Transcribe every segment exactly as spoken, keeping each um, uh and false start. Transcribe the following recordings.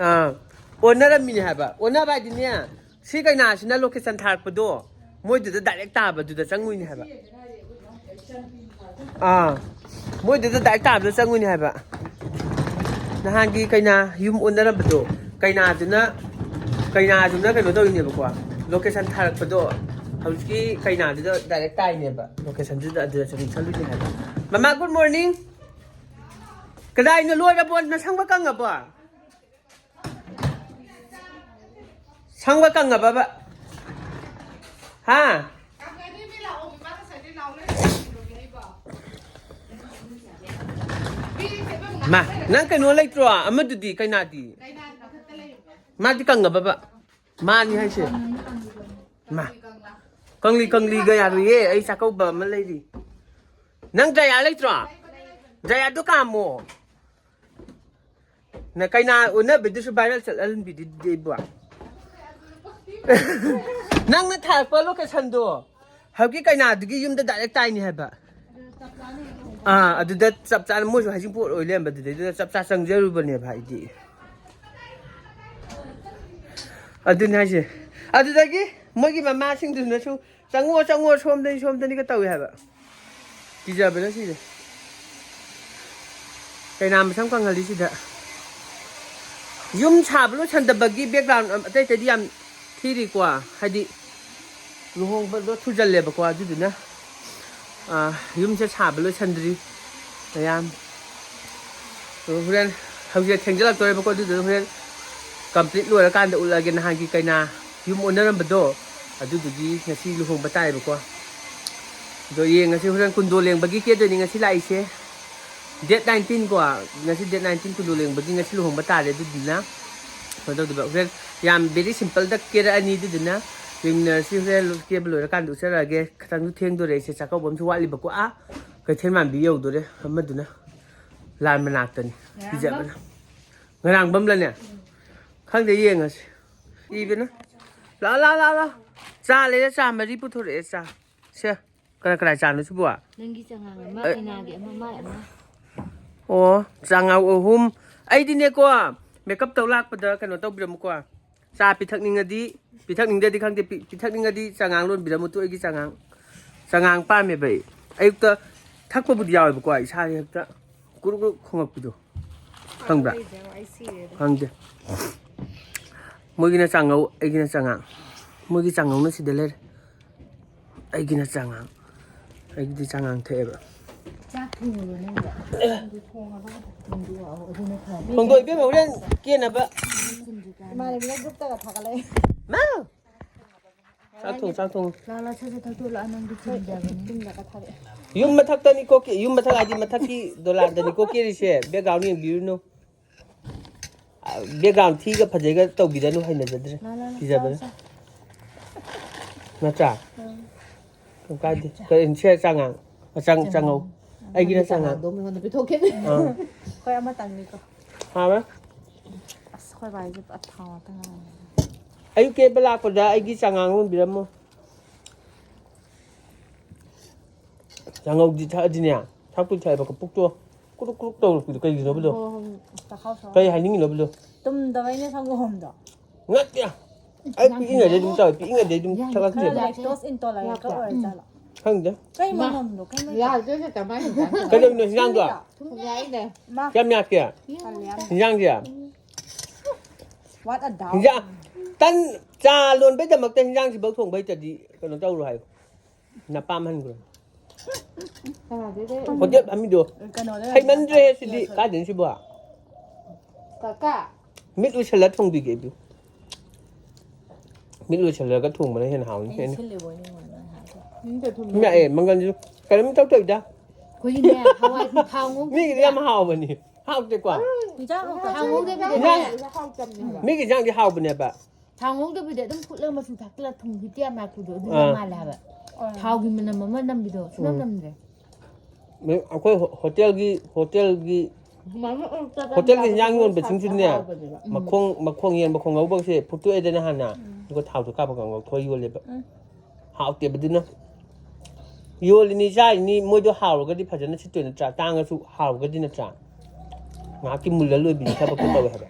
ꯑꯥ, ꯑꯣꯟꯅꯔꯝꯃꯤꯅꯦ ꯍꯥꯏꯕ꯫ ꯑꯣꯟꯅꯕ ꯍꯥꯏꯗꯤꯅꯦ, ꯁꯤ ꯀꯩꯅꯥꯁꯤꯅ ꯂꯣꯀꯦꯁꯟ ꯊꯥꯔꯛꯄꯗꯣ ꯃꯣꯏꯗꯨꯗ ꯗꯥꯏꯔꯦꯛ ꯇꯥꯕꯗꯨꯗ ꯆꯪꯉꯨꯏꯅꯦ ꯍꯥꯏꯕ꯫ ꯑꯥ, ꯃꯣꯏꯗꯨꯗ ꯗꯥꯏꯔꯦꯛ ꯇꯥꯕꯗ ꯆꯪꯉꯨꯏꯅꯦ ꯍꯥꯏꯕ꯫ ꯅꯍꯥꯟꯒꯤ ꯀꯩꯅꯥ ꯌꯨꯝ ꯑꯣꯟꯅꯔꯝꯕꯗꯣ, ꯀꯩꯅꯥꯗꯨꯅ ꯀꯩꯅꯥꯗꯨꯅ ꯀꯩꯅꯣ ꯇꯧꯔꯤꯅꯦꯕꯀꯣ, ꯂꯣꯀꯦꯁꯟ ꯊꯥꯔꯛꯄꯗꯣ ꯍꯧꯖꯤꯛꯀꯤ ꯀꯩꯅꯥꯗꯨꯗ ꯗꯥꯏꯔꯦꯛ ꯇꯥꯏꯅꯦꯕ꯫ ꯂꯣꯀꯦꯁꯟꯗꯨꯗ ꯑꯗꯨꯗ ꯆꯪꯁꯜꯂꯨꯏꯅꯦ ꯍꯥꯏꯕ꯫ ꯃꯃꯥ, ꯒꯨꯗ ꯃꯣꯔꯅꯤꯡ꯫ ꯀꯗꯥꯏꯅꯣ, ꯂꯣꯏꯔꯕꯣ? ꯅꯁꯪꯕ ꯀꯪꯉꯕꯣ? ꯁꯪꯕ ꯀꯪꯉꯕꯕ? ꯍꯥ? ꯃꯥ, ꯅꯪ ꯀꯩꯅꯣ ꯂꯩꯇ꯭ꯔꯣ? ꯑꯃꯗꯨꯗꯤ, ꯀꯩꯅꯥꯗꯤ? ꯃꯥꯗꯤ ꯀꯪꯉꯕꯕ? ꯃꯥꯅꯤ ꯍꯥꯏꯁꯦ꯫ ꯃꯥ, ꯀꯪꯂꯤ ꯀꯪꯂꯤꯒ ꯌꯥꯔꯣꯏꯌꯦ꯫ ꯑꯩ ꯆꯥꯛꯀꯧꯕ ꯑꯃ ꯂꯩꯔꯤ꯫ ꯅꯪ ꯗ꯭ꯔꯥꯏꯌꯥꯔ ꯂꯩꯇ꯭ꯔꯣ? ꯗ꯭ꯔꯥꯏꯌꯥꯔꯗꯣ ꯀꯥꯝꯃꯣ꯫ ꯅ ꯀꯩꯅꯥ ꯎꯅꯕꯗꯨꯁꯨ ꯚꯥꯏꯔꯦꯜ ꯆꯠꯍꯟꯕꯤꯗꯨꯗꯤ ꯏꯕꯣ꯫ ꯅꯪꯅ ꯊꯥꯔꯛꯄ ꯂꯣꯀꯦꯁꯟꯗꯣ ꯍꯧꯖꯤꯛꯀꯤ ꯀꯩꯅꯥꯗꯨꯒꯤ ꯌꯨꯝꯗ ꯗꯥꯏꯔꯦꯛ ꯇꯥꯏꯅꯤ ꯍꯥꯏꯕ꯫ ꯑꯥ, ꯑꯗꯨꯗ ꯆꯞ ꯆꯥꯅ ꯃꯣꯏꯁꯨ ꯍꯩꯖꯤꯡꯄꯣꯠ ꯑꯣꯏ ꯂꯩꯔꯝꯕꯗꯨꯗꯩꯗꯨꯗ ꯆꯞ ꯆꯥ ꯆꯪꯖꯔꯨꯕꯅꯦꯕ ꯑꯩꯗꯤ꯫ ꯑꯗꯨꯅꯤ ꯍꯥꯏꯁꯦ꯫ ꯑꯗꯨꯗꯒꯤ ꯃꯣꯏꯒꯤ ꯃꯃꯥꯁꯤꯡꯗꯨꯅꯁꯨ "ꯆꯪꯉꯣ, ꯆꯪꯉꯣ, ꯁꯣꯝꯗꯅꯤ, ꯁꯣꯝꯗꯅꯤꯒ" ꯇꯧꯏ ꯍꯥꯏꯕ꯫ ꯀꯤꯖꯕꯅ ꯁꯤꯔꯦ꯫ ꯀꯩꯅꯥ ꯃꯁꯝ ꯀꯪꯍꯜꯂꯤꯁꯤꯗ꯫ ꯌꯨꯝ ꯁꯥꯕ ꯂꯣꯏꯁꯟꯗꯕꯒꯤ ꯕꯦꯛꯒ꯭ꯔꯥꯎꯟ ꯑꯇꯩ ꯑꯇꯩꯗꯤ ꯌꯥꯝ ꯊꯤꯔꯤꯀꯣ, ꯍꯥꯏꯗꯤ ꯂꯨꯍꯣꯡꯕꯗꯣ ꯊꯨꯖꯜꯂꯦꯕꯀꯣ, ꯑꯗꯨꯗꯨꯅ, ꯑꯥ, ꯌꯨꯝꯁꯦ ꯁꯥꯕ ꯂꯣꯏꯁꯟꯗ꯭ꯔꯤ ꯃꯌꯥꯝ꯫ ꯑꯗꯣ ꯍꯣꯔꯦꯟ, ꯍꯧꯖꯤꯛ ꯊꯦꯡꯖꯤꯜꯂꯛꯇꯣꯔꯦꯕꯀꯣ, ꯑꯗꯨꯗꯨꯅ ꯍꯣꯔꯦꯟ ꯀꯝꯄ꯭ꯂꯤꯠ ꯂꯣꯏꯔꯀꯥꯟꯗ ꯎꯠꯂꯛꯑꯒꯦ꯫ ꯅꯍꯥꯟꯒꯤ ꯀꯩꯅꯥ ꯌꯨꯝ ꯑꯣꯟꯅꯔꯝꯕꯗꯣ, ꯑꯗꯨꯗꯨꯒꯤ ꯉꯁꯤ ꯂꯨꯍꯣꯡꯕ ꯇꯥꯏꯌꯦꯕꯀꯣ꯫ ꯑꯗꯣ ꯌꯦꯡꯉꯁꯤ, ꯍꯣꯔꯦꯟ ꯀꯨꯟꯗꯣ ꯂꯦꯡꯕꯒꯤ ꯀꯦꯗꯣꯏꯅꯤ ꯉꯁꯤ ꯂꯥꯛꯏꯁꯦ꯫ ꯗꯦꯠ ꯅꯥꯏꯟꯇꯤꯟ ꯀꯣ, ꯉꯁꯤ ꯗꯦꯠ ꯅꯥꯏꯟꯇꯤꯟ ꯀꯨꯟꯗꯣ ꯂꯦꯡꯕꯒꯤ ꯉꯁꯤ ꯂꯨꯍꯣꯡꯕ ꯇꯥꯔꯦ꯫ ꯑꯗꯨꯗꯨꯅ ꯀꯩꯅꯣ ꯇꯧꯗꯣꯏꯕ, ꯍꯣꯔꯦꯟ ꯌꯥꯝ ꯚꯦꯔꯤ ꯁꯤꯝꯄꯜꯗ ꯀꯦꯔꯛꯑꯅꯤ꯫ ꯑꯗꯨꯗꯨꯅ ꯌꯦꯡꯃꯤꯟꯅꯔꯁꯤ, ꯍꯣꯔꯦꯟ ꯀꯦꯕ ꯂꯣꯏꯔꯀꯥꯟꯗ ꯎꯠꯆꯔꯛꯑꯒꯦ꯫ ꯈꯤꯇꯪꯁꯨ ꯊꯦꯡꯗꯣꯔꯦ ꯑꯩꯁꯦ, ꯆꯥꯛꯀꯧꯕ ꯑꯃꯁꯨ ꯋꯥꯠꯂꯤꯕꯀꯣ꯫ ꯑꯥ, ꯀꯩꯊꯦꯜ ꯃꯥꯟꯕꯤ ꯌꯧꯗꯣꯔꯦ ꯑꯃꯗꯨꯅ꯫ ꯂꯥꯟ ꯃꯅꯥꯛꯇꯅꯤ ꯉꯔꯥꯡꯕꯝ? ꯄꯤꯖꯕꯅ꯫ ꯉꯔꯥꯡꯕꯝꯂꯅꯦ? ꯎꯝ꯫ ꯈꯪꯗꯦ, ꯌꯦꯡꯉꯁꯤ꯫ ꯏꯕꯅ꯫ ꯂꯥ, ꯂꯥ, ꯂꯥ, ꯂꯥ꯫ ꯆꯥ ꯂꯩꯔꯦ, ꯆꯥ ꯃꯔꯤ ꯄꯨꯊꯣꯔꯛꯑꯦ, ꯆꯥ꯫ ꯁꯦ, ꯀꯅꯥ ꯀꯅꯥ ꯆꯥꯅꯣ ꯁꯤꯕꯣ? ꯅꯪꯒꯤ ꯆꯉꯥꯡ ꯑꯃ, ꯑꯦ꯫ ꯀꯩꯅꯥꯒꯤ ꯑꯃ, ꯃꯥꯏ ꯑꯃ꯫ ꯑꯣ, ꯆꯉꯥꯡ ꯑꯍꯨꯝ꯫ ꯑꯩꯗꯤꯅꯦꯀꯣ, ꯃꯦꯀꯞ ꯇꯧ ꯂꯥꯛꯄꯗ ꯀꯩꯅꯣ ꯇꯧꯕꯤꯔꯝꯃꯨꯀꯣ꯫ ꯆꯥ ꯄꯤꯊꯛꯅꯤꯡꯉꯗꯤ, ꯄꯤꯊꯛꯅꯤꯡꯗꯗꯤ ꯈꯪꯗꯦ, ꯄꯤ-, ꯄꯤꯊꯛꯅꯤꯡꯉꯗꯤ ꯆꯉꯥꯡ ꯂꯣꯟꯕꯤꯔꯝꯃꯨ꯫ ꯇꯨ ꯑꯩꯒꯤ ꯆꯉꯥꯡ, ꯆꯉꯥꯡ ꯄꯥꯝꯃꯦꯕ ꯑꯩ꯫ ꯑꯌꯨꯛꯇ ꯊꯛꯄꯕꯨꯗꯤ ꯌꯥꯎꯋꯦꯕꯀꯣ, ꯏꯁꯥꯁꯦ ꯍꯦꯛꯇ ꯀꯨꯔꯨꯛ ꯀꯨꯔꯨꯛ ꯈꯣꯡꯉꯛꯄꯤꯗꯣ꯫ ꯈꯪꯕ꯭ꯔꯥ? ꯑꯩ ꯁꯤꯔꯦꯗ꯫ ꯈꯪꯗꯦ꯫ ꯃꯣꯏꯒꯤꯅ ꯆꯥꯉꯧ, ꯑꯩꯒꯤꯅ ꯆꯉꯥꯡ꯫ ꯃꯣꯏꯒꯤ ꯆꯥꯉꯧꯅ ꯁꯤꯗ ꯂꯩꯔꯦ꯫ ꯑꯩꯒꯤꯅ ꯆꯉꯥꯡ꯫ ꯑꯩꯒꯤꯗꯤ ꯆꯉꯥꯡ ꯊꯛꯑꯦꯕ꯫ ꯆꯥꯛ ꯊꯣꯡꯉꯕ ꯅꯪꯕꯣ? ꯑꯗꯨ ꯊꯣꯡꯉꯒ ꯊꯣꯡꯗꯣꯛꯑꯣ, ꯑꯗꯨꯅ ꯐꯔꯦ꯫ ꯊꯣꯡꯗꯣꯛ ꯏꯕꯦꯝꯃ, ꯍꯣꯔꯦꯟ ꯀꯦꯅꯕ꯫ ꯏꯃꯥꯟꯅꯕꯤꯅ ꯒ꯭ꯔꯨꯞꯇꯒ ꯊꯥꯒꯠꯂꯛꯑꯦ꯫ ꯃꯥ! ꯆꯥꯛ ꯊꯣꯡ, ꯆꯥꯛ ꯊꯣꯡ꯫ ꯂꯥ, ꯂꯥ, ꯁꯠ ꯁꯠ ꯊꯛꯇꯣꯛꯑꯣ, ꯂꯥ, ꯅꯪꯗꯤ ꯆꯤꯟꯗꯕꯅꯤ꯫ ꯆꯤꯟꯗꯒ ꯊꯥꯒꯠꯂꯦ꯫ ꯌꯨꯝ ꯃꯊꯛꯇꯅꯤꯀꯣ ꯀꯦ-, ꯌꯨꯝ ꯃꯊꯛ ꯍꯥꯏꯗꯤ ꯃꯊꯛꯀꯤ ꯗꯣꯂꯥꯟꯗꯅꯤꯀꯣ ꯀꯦꯔꯤꯁꯦ, background ꯌꯦꯡꯕꯤꯔꯨꯅꯨ꯫ ꯑ, background ꯊꯤꯒ ꯐꯖꯩꯒ ꯇꯧꯕꯤꯗꯅꯨ, ꯍꯩꯅꯖꯗ꯭ꯔꯦ꯫ ꯂꯥ, ꯂꯥ, ꯂꯥ, ꯀꯤꯖꯕꯅ꯫ ꯆꯥꯎ, ꯆꯥꯎ꯫ ꯅꯠꯇ꯭ꯔꯥ? ꯎꯝ꯫ ꯀꯩꯝ ꯀꯥꯏꯗꯦ꯫ ꯀꯔꯤ, ꯁꯦ ꯆꯉꯥꯡ꯫ ꯑ, ꯆꯪ-, ꯆꯪꯉꯧ꯫ ꯑꯩꯒꯤꯅ ꯆꯉꯥꯡ꯫ ꯆꯉꯥꯡꯗꯣ ꯃꯤꯉꯣꯟꯗ ꯄꯤꯊꯣꯛꯈꯤꯕꯅꯦ꯫ ꯑꯥ꯫ ꯑꯩꯈꯣꯏ ꯑꯃꯇꯪꯅꯤꯀꯣ꯫ ꯍꯥꯎꯋꯦ꯫ ꯑꯁ, ꯑꯩꯈꯣꯏ ꯕꯥꯏꯁꯦ ꯄꯨꯔꯥ ꯊꯥꯎ ꯉꯥꯛꯇ ꯉꯥꯏꯔꯦ꯫ ꯑꯌꯨꯛ ꯀꯦꯕ ꯂꯥꯛꯄꯗ ꯑꯩꯒꯤ ꯆꯉꯥꯡ ꯂꯣꯟꯕꯤꯔꯝꯃꯣ꯫ ꯆꯉꯧꯗꯤ ꯊꯛꯑꯗꯤꯅꯦ, ꯊꯛꯄꯨꯗꯤ ꯊꯛꯑꯦꯕ, ꯀꯄꯨꯛꯇꯣ ꯀꯨꯔꯨꯛ ꯀꯨꯔꯨꯛ ꯇꯧꯔꯛꯄꯗꯣ ꯀꯩꯒꯤꯅꯣꯕꯗꯣ? ꯍꯣ, ꯍꯣ, ꯆꯈꯥꯎ ꯁꯣꯛ-, ꯀꯩ ꯍꯥꯏꯅꯤꯡꯉꯤꯅꯣꯕꯗꯣ? ꯇꯨꯝꯗꯕꯩꯅꯦ ꯁꯪꯒꯣꯝꯗꯣ꯫ ꯅꯠꯇꯦ꯫ ꯑꯩ ꯄꯤꯛꯏꯉꯩꯗꯩ ꯑꯗꯨꯝ ꯇꯧꯋꯦ, ꯄꯤꯛꯏꯉꯩꯗꯩ ꯑꯗꯨꯝ ꯌꯥꯝ ꯊꯛꯂꯛꯇ꯭ꯔꯤꯕ꯫ ꯈꯔ lactose intolerant ꯌꯥꯛꯄ꯭ꯔꯥ? ꯑꯣꯏꯔꯖꯥꯠꯂꯣ? ꯈꯪꯗꯦ꯫ ꯀꯩ ꯃꯅꯝꯅꯣ? ꯀꯩ ꯃꯅꯝ? ꯌꯥꯗ꯭ꯔꯦ, ꯆꯠꯇ ꯃꯥꯏ ꯍꯤꯟꯖꯥꯡ ꯊꯣꯡꯕ꯫ ꯀꯩꯗꯧꯔꯤꯅꯣ ꯍꯤꯟꯖꯥꯡꯗꯣ? ꯊꯨꯝ ꯌꯥꯛꯏꯅꯦ꯫ ꯃꯥ ꯀꯌꯥꯝ ꯌꯥꯛꯀꯦ? ꯇꯜꯂꯦ ꯌꯥꯝ꯫ ꯍꯤꯟꯖꯥꯡꯁꯦ? What a doubt. ꯍꯤꯟꯖꯥꯡ, ꯇꯟ, ꯆꯥ ꯂꯣꯟꯕꯩꯗꯃꯛꯇ ꯍꯤꯟꯖꯥꯡꯁꯤꯐꯧ ꯊꯣꯡꯕ ꯍꯩꯇ꯭ꯔꯗꯤ ꯀꯩꯅꯣ ꯇꯧꯔꯣ ꯍꯥꯏꯌꯨ꯫ ꯅꯄꯥꯝ ꯍꯟꯈ꯭ꯔꯣ꯫ ꯀꯅꯥꯗꯩꯗꯤ? ꯍꯣꯇꯦꯜ ꯐꯝꯃꯤꯗꯣ꯫ ꯀꯩꯅꯣꯗ ꯍꯩꯃꯟꯗ꯭ꯔꯦꯍꯦ ꯁꯤꯗꯤ꯫ ꯀꯥꯏꯗꯩꯅꯣ ꯁꯤꯕꯣ? ꯀꯀꯥ꯫ ꯃꯤꯠ ꯎꯏꯁꯜꯂ ꯊꯣꯡꯕꯤꯒꯦ ꯑꯩꯗꯤ꯫ ꯃꯤꯠ ꯎꯏꯁꯜꯂꯒ ꯊꯣꯡꯕꯅ ꯍꯦꯟꯅ ꯍꯥꯎꯅꯤ꯫ ꯑꯩ ꯁꯤꯜꯂꯤꯕꯣꯏ ꯅꯤꯡꯉꯨꯔꯦ ꯅꯪ ꯍꯥꯏꯗꯣ꯫ ꯃꯤ ꯂꯥꯛꯑꯦ, ꯃꯪꯒꯜꯁꯨ ꯀꯩꯅꯣꯝ ꯏꯇꯧ ꯇꯧꯏꯗ꯫ ꯑꯩꯈꯣꯏꯒꯤꯅꯦ, ꯍꯋꯥꯏ ꯊꯥꯎ ꯉꯧ-, ꯃꯤꯒꯤꯗꯤ ꯌꯥꯝ ꯍꯥꯎꯕꯅꯤ꯫ ꯍꯥꯎꯇꯦꯀꯣ? ꯏꯟꯖꯥꯡ ꯍꯥꯎꯇ-, ꯊꯥꯎ ꯉꯧꯗꯕꯤꯗꯅꯦ꯫ ꯏꯟꯖꯥꯡ-, ꯃꯤꯒꯤ ꯏꯟꯖꯥꯡꯗꯤ ꯍꯥꯎꯕꯅꯦꯕ꯫ ꯊꯥꯎ ꯉꯧꯗꯕꯤꯗ ꯑꯗꯨꯝ ꯐꯨꯠꯂꯒ ꯃꯆꯨ ꯊꯥꯛꯆꯤꯜꯂꯒ ꯊꯣꯡꯕꯤꯗꯤ ꯌꯥꯝ ꯃꯥꯜꯂꯦ ꯑꯗꯨ, ꯑꯗꯨ ꯑꯥ꯫ ꯃꯥꯜꯂꯦ ꯍꯥꯏꯕ꯫ ꯑꯣ꯫ ꯊꯥꯎꯒꯤ ꯃꯅꯝ ꯑꯃ ꯅꯝꯕꯤꯗꯣ ꯁꯨꯡꯅꯝ ꯎꯝ꯫ ꯅꯝꯗ꯭ꯔꯦ꯫ ꯑꯩꯈꯣꯏ ꯍꯣ-, ꯍꯣꯇꯦꯜꯒꯤ, ꯍꯣꯇꯦꯜꯒꯤ, ꯍꯣꯇꯦꯜꯒꯤ ꯍꯤꯟꯖꯥꯡ ꯌꯣꯟꯕꯁꯤꯡꯁꯨꯅꯦ, ꯍꯥꯎꯕꯅꯦꯕ꯫ ꯎꯝ꯫ ꯃꯈꯣꯡ, ꯃꯈꯣꯡ ꯌꯦꯟ ꯃꯈꯣꯡ ꯉꯧꯕꯁꯦ ꯐꯨꯠꯇꯣꯛꯑꯦꯗꯅ ꯍꯥꯟꯅ, ꯎꯝ꯫ ꯑꯗꯨꯒ ꯊꯥꯎꯗꯣ ꯀꯥꯞꯄꯒ ꯉꯧꯊꯣꯛꯑ ꯌꯣꯜꯂꯦꯕ꯫ ꯎꯝ꯫ ꯍꯥꯎꯇꯦꯕ ꯑꯗꯨꯅ꯫ ꯌꯣꯜꯂꯤꯅꯤ, ꯆꯥꯔꯤꯅꯤ, ꯃꯣꯏꯗꯣ ꯍꯥꯎꯔꯒꯗꯤ ꯐꯖꯅ ꯁꯤꯠꯇꯣꯏ ꯅꯠꯇ꯭ꯔꯥ? ꯇꯥꯡꯉꯁꯨ ꯍꯥꯎꯔꯒꯗꯤ ꯅꯠꯇ꯭ꯔꯥ? ꯉꯥꯏꯍꯥꯛꯀꯤ ꯃꯨꯜꯂ ꯂꯣꯏꯕꯤꯒꯤ ꯊꯕꯛꯇꯣ ꯇꯧꯋꯦ ꯍꯥꯏꯕ꯫